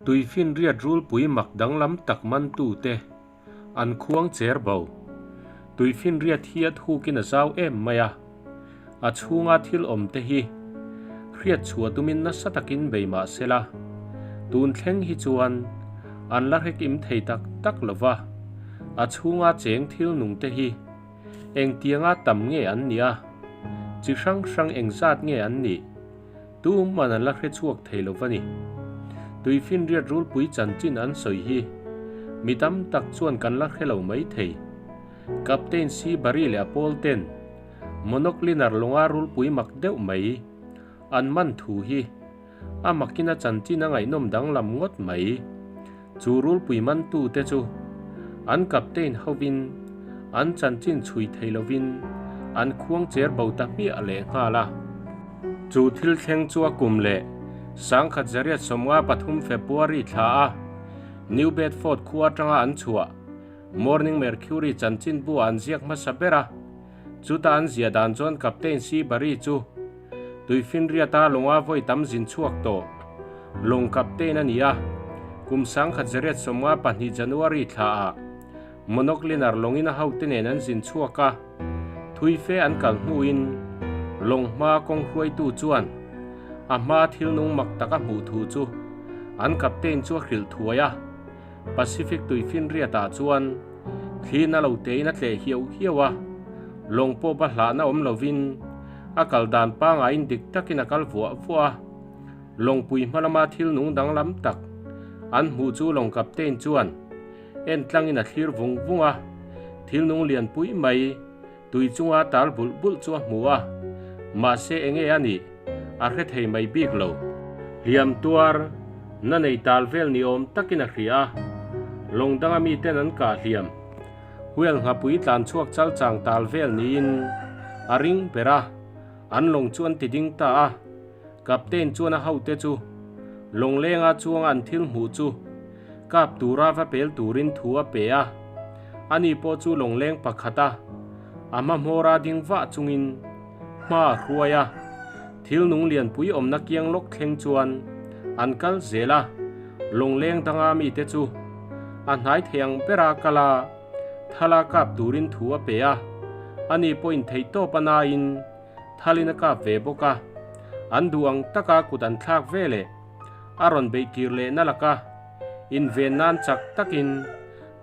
Tuifinriat rulpui mak danglam tak mantute an khuang cher bo. Tuifinriat hi a thukin a zau em mai a, a chhunga thil awmte hi hriat chhuah tumin nasa takin bei mah sela, tun thleng hi chuan an la hrekim thei tak tak lo va, a chhunga cheng thil nungte hi engtianga tam nge an nih a, chi hrang hrang engzat nge an nih? Tuman an la hre chhuak thei lo va ni. Tuifinriat rulpui chanchin an sawi hi mi tam tak chuan kan la hre lo mai thei. Captain C. Barry leh a pawl ten Monocliner lawnga rulpui mak deuh mai an man thu hi a makin a chanchin a ngaihnawm danglam ngawt mai. Chu rulpui mantute chu an captain hovin an chanchin chhui thei lovin an khuang cher bo ta hmiah leh nghal a. Chu thil thleng chu a kum leh 1953 February thla a New Bedford khua atanga an chhuah Morning Mercury chanchinbu ah an ziak hmasa ber a, chuta an ziah dan chuan Captain Seabury chu Tuifinriata lawnga vawi tam zin chhuak tawh lawng captain a ni a, kum 1992 January thla ah Monocliner lawngin a hote nen an zin chhuak a, thui fe an kal hnuin lawng hma kawng hruaitu chuan a hma thil nung mak tak a hmuh thu chu an captain chu a hrilh thuai a, Pacific tuifinriatah chuan thli na lo tein a tleh hiau hiau a, lawng pawh ba hlahna awm lovin a kal dan pangaiin dik takin a kal vuah vuah a, lawngpui hma lama thil nung danglam tak an hmuh chu lawng captain chuan En tlangin a thlir vung vung a, thil nung lian pui mai tui chunga tal bulh bulh chu a hmu a, mahse enge a nih a hre thei mai bik lo. Hliam tuar na nei tal vel ni awm takin a hria a, lawng danga miten an kah hliam huel nghapui tlan chhuak chal chang tal vel niin a ring ber a, an lawng chu an ti ding ta a. Captain chuan a hote chu lawnglenga chuanga an thil hmuh chu kap tura va pel turin thu a pe a, ani pawh chu lawngleng pakhat a a hma hmawra ding vah chungin hma a hruai a, thil nung lianpui awmna kiang lawk thleng chuan an kal zel a, lawngleng danga mite chu a hnai thei ang bera kal a, thala kap turin thu a pe a, ani pawhin theihtawp a nain Thalin a kap ve bawk a, an duh ang taka kut an thlak ve leh a rawn beih kir leh na laka inven nan chak takin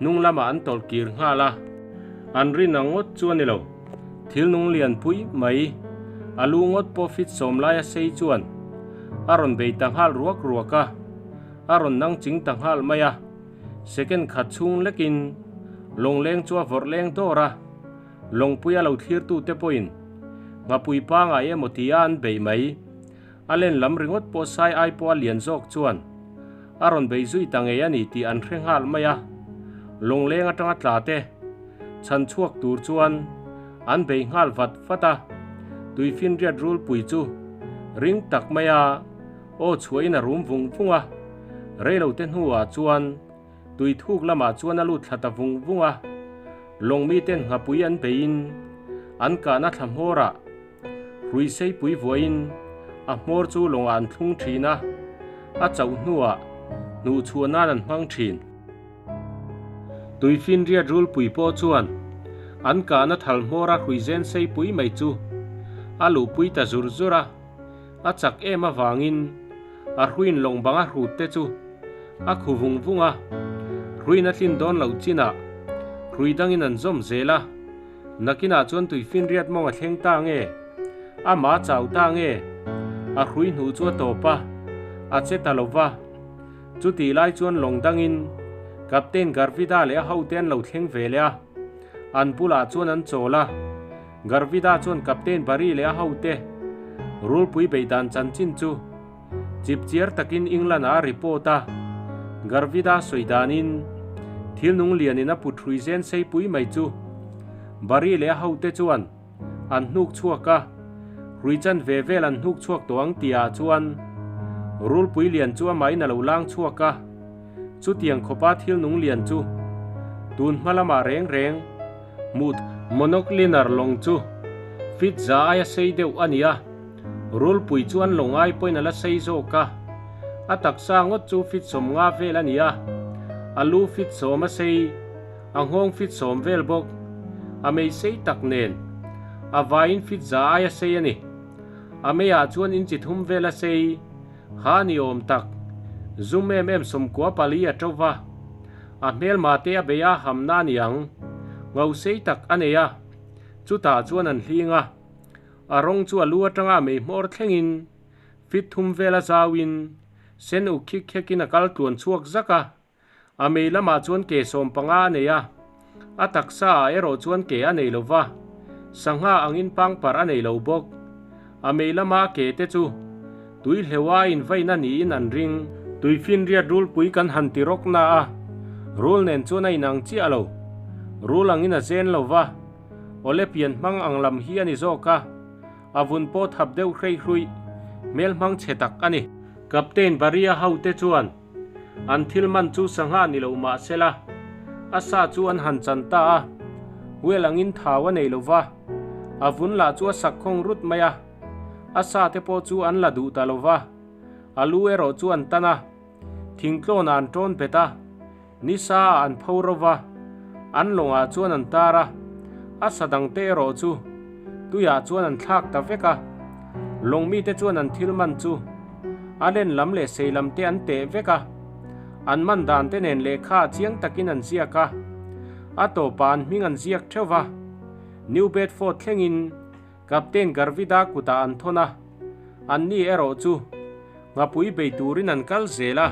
hnung lamah an tawlh kir nghal a. An rin ang ngawt chu a ni lo, thil nung lian pui mai, a lu ngawt pawh fit sawm lai a sei chuan a rawn bei ta nghal ruak ruak a, a rawn nang ching ta nghal mai a, second khat chhung lekin lawngleng chu a vawrh leng dawr a. Lawngpuia lo thlirtute pawhin nghapui pangai emaw tia an beih mai. A len lam ringawt pawh sai ai pawh a lian zawk chuan a rawn beih zui ta ngei a ni tih an hre nghal mai a. Lawngleng atanga tla te chhan chhuak tur chuan an bei nghal vat vat a. Tuifinriat rulpui chu ring tak maia aw chhuahin a rum vung vung a. Reilote hnuah chuan Tui thuk lamah chuan a lut thla ta vung vung a, lawng miten nghapui an beiin an kahna thla hmawrah hrui seipui vuahin a hmawr chu lawngah an thlung thin a, a chauh hnuah hnuhchhuah nan an hmang thin. Tuifinriat rulpui pawh chuan an kahna thal hmawra hrui zen seipui mai chu a luhpui ta zur zur a, a chak em avangin a hruiin lawng banga hrut te chu a khu vung vung a, hruiin a tlin dawn loh chinah hrui dangin an zawm zel a, nakinah chuan tuifinriat mawng a thleng ta nge, amah a chau ta nge, a hrui hnuh chu a tawp a, a che ta lo va. Chutih lai chuan lawng dangin Captain Garvida leh a hote an lo thleng ve leh a, an bulah chuan an chawl a, Garvida chuan Captain Barry leh a hote rulpui beihdan chanchin chu Chipchiar takin England ah a report a, Garvida sawi danin thil nung lianin a put hrui zen seipui mai chu Barry leh a hote chuan an hnuk chhuak a, hrui chan ve vel an hnuk chhuak tawh ang tihah chuan rulpui lian chu amahin a lo lang chhuak a, chutiang khawpa thil nung lian chu tun hma lamah reng reng hmuh Monocliner lawng chu fit za aia sei deuh a ni a. Rulpui chuan lawng ai pawhin a la sei zawk a, A taksa ngawt chu fit 50 vel a ni a, a lu fit 10 a sei, a nghawng fit 10 vel bawk, a mei sei tak nen a vaiin fit 100 aia sei a ni. A meiah chuan inchi thum vel a sei, ha ni awm tak, zum em em 94 a to va, a hmelma te a bei a hamna a ni ang, ngo sei tak a nei a, chutah chuan an hling a, a rawng chu a lu atanga a mei hmawr thlengin fit thum vel a zauin sen uk khik khekin a kal tluan chhuak zak a. A mei lamah chuan ke 15 a nei a, a taksa ah erawh chuan ke a nei lo va, sangha angin pangpar a nei lo bawk. A mei lama a ke te chu tui hleuha a invaina niin an ring. Tuifinriat rulpui kan han ti rawk na a, rul nen chuan a inang chiah lo. Rul angin a zen lo va, awle pian hmang ang lam hi a ni zawk a, a vun pawh thap deuh hreih hruih, hmel hmang chhe tak a ni. Captain Barry-a hote chuan An thil man chu sangha ni lo mah sela, a sa chu an han chan ta a, Well angin thau a nei lo va, a vun lah chu a sak khawng rut mai a, a sa te pawh chu an la duh ta lo va, a lu erawh chu an tan a, thingtlawnah an tawn bet a, nisa ah an pho ro va, an lawngah chuan an tar a, a sa dang te erawh chu tuiah chuan an thlak ta vek a, lawng mite chuan an thil man chu a len lam leh sei lam te an teh vek a, an man dan te nen lehkha ah chiang takin an ziak a, a tawpah an hming an ziak theuh va, New Bedford thlengin Captain Garvida kutah an thawn a, anni erawh chu ngapui bei turin an kal zel a.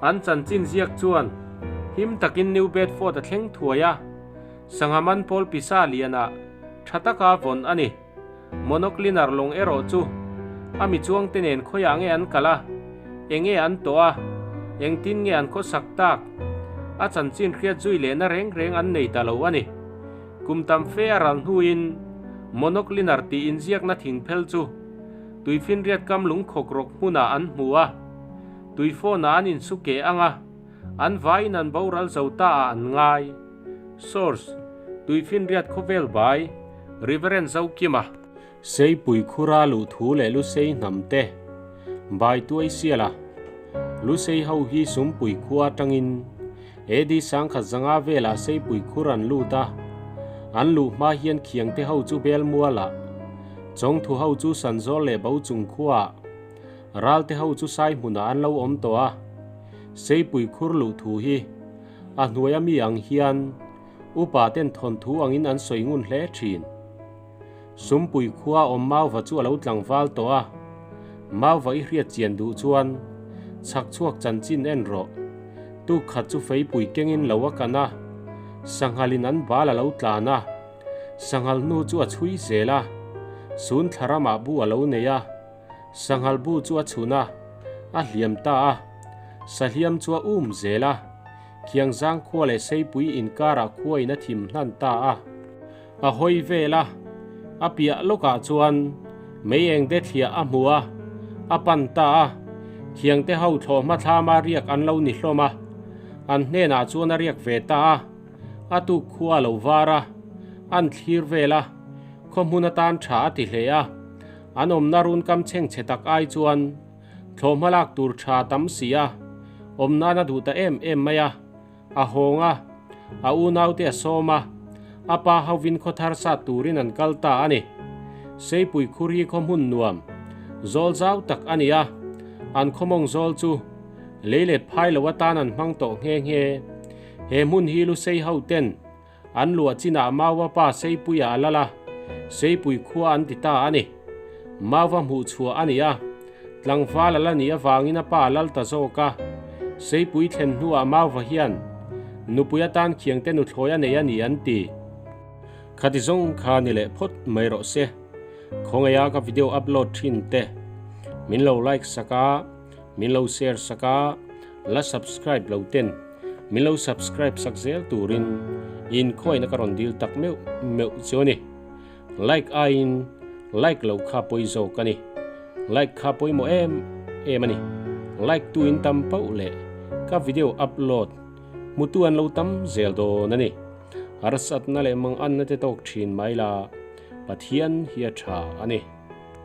An chanchin ziak chuan him takin New Bedford a thleng thuai a, sangha man pawl pisa lianah tha taka vawn a ni. Monocliner lawng erawh chu a mi chuangte nen khawiah nge an kal a, enge an tawh a, engtin nge an khawsak tak? A chanchin hriat zui lehna reng reng an nei ta lo a ni. Kum tam fe a ral hnuin Monocliner tih inziakna thingphel chu tuifinriat kam lungkhawk rawk hmunah an hmu a, tuifawnah an insu keh ang a, an vaiin an boral zo ta ah an ngai. Source, Tuifinriat khawvel bai, Reverend Zokima. Seipui khura luh thu leh Lusei hnam te, Bai tuai siala, Lusei ho hi Sumpui khua atangin AD 1005 velah Seipui khur an lut a, an luh hma hian Khiangte ho chu Belmualah, Chawngthu ho chu Sanzawl leh Bochung khuaah, Ralte ho chu Saihmunah an lo awm tawh a, Seipui khur luh thu hi a hnuaia mi ang hian upa ten thawnthu angin an sawi ngun hle thin. Sumpui khua awm Mauva chu a lo tlangval tawh a, Mauva i hriat chian duh chuan chhak chhuak chanchin en rawh. Tuk khat chu feipui kengin lo a kan a, sanghalin an bal a lo tlan a, sanghal hnu chu a chhui zel a, sun thla ramah bu a lo nei a, Sanghal bu chu a chhun a, a hliam ta a, sahliam chu a um zel a, Khiangzang khua leh Seipui inkarah khuain a thim hnan ta a. A hawi vel a, a piah lawkah chuan mei eng de thliah a hmu a, a pan ta a, Khiangte ho thlawhhma thlama riak an lo ni hlawm a, an hnenah chuan a riak ve ta a, a tuk khua a lo var a, an thlir vel a, khaw hmun atan tha a ti hle a. An awmna run kam chhengchhe tak ai chuan thlawhhma lak tur tha tam si a, awm nan a duh ta em em mai a, a hawng a, a unaute a sawm a, a pa hovin khaw thar sat turin an kal ta a ni. Seipui khur hi khaw hmun nuam, zawl zau tak a ni a, an khaw mawng zawl chu lei let phai lo atan an hmang tawh nghe nghe. He hmun hi Lusei ho ten An luah chinah Mauva pa Seipuia a lal a, Seipui khua an ti ta a ni. Mauva hmuh chhuah a ni a, tlangval a la nih avangin a pa a lal ta zawk a. Seipui thlen hnuah Mauva hian nupui atan Khiangte nuthlawi a nei a ni an ti. Khati zawng kha ni leh phawt mai rawh se. Khawngaia ka video upload thin te min lo like sak a, min lo share sak a, la subscribe lo ten min lo subscribe sak zel turin inkhawihna ka rawn dil tak meuh meuh chu a ni. Like aiin like loh kha pawi zawk a ni. Like kha pawimawh em em a ni. Like tu in tam pauh leh ka video upload hmutu an lo tam zel dawn a ni. Harsatna leh manganna te tawk thin mai la Pathian hi a tha a ni.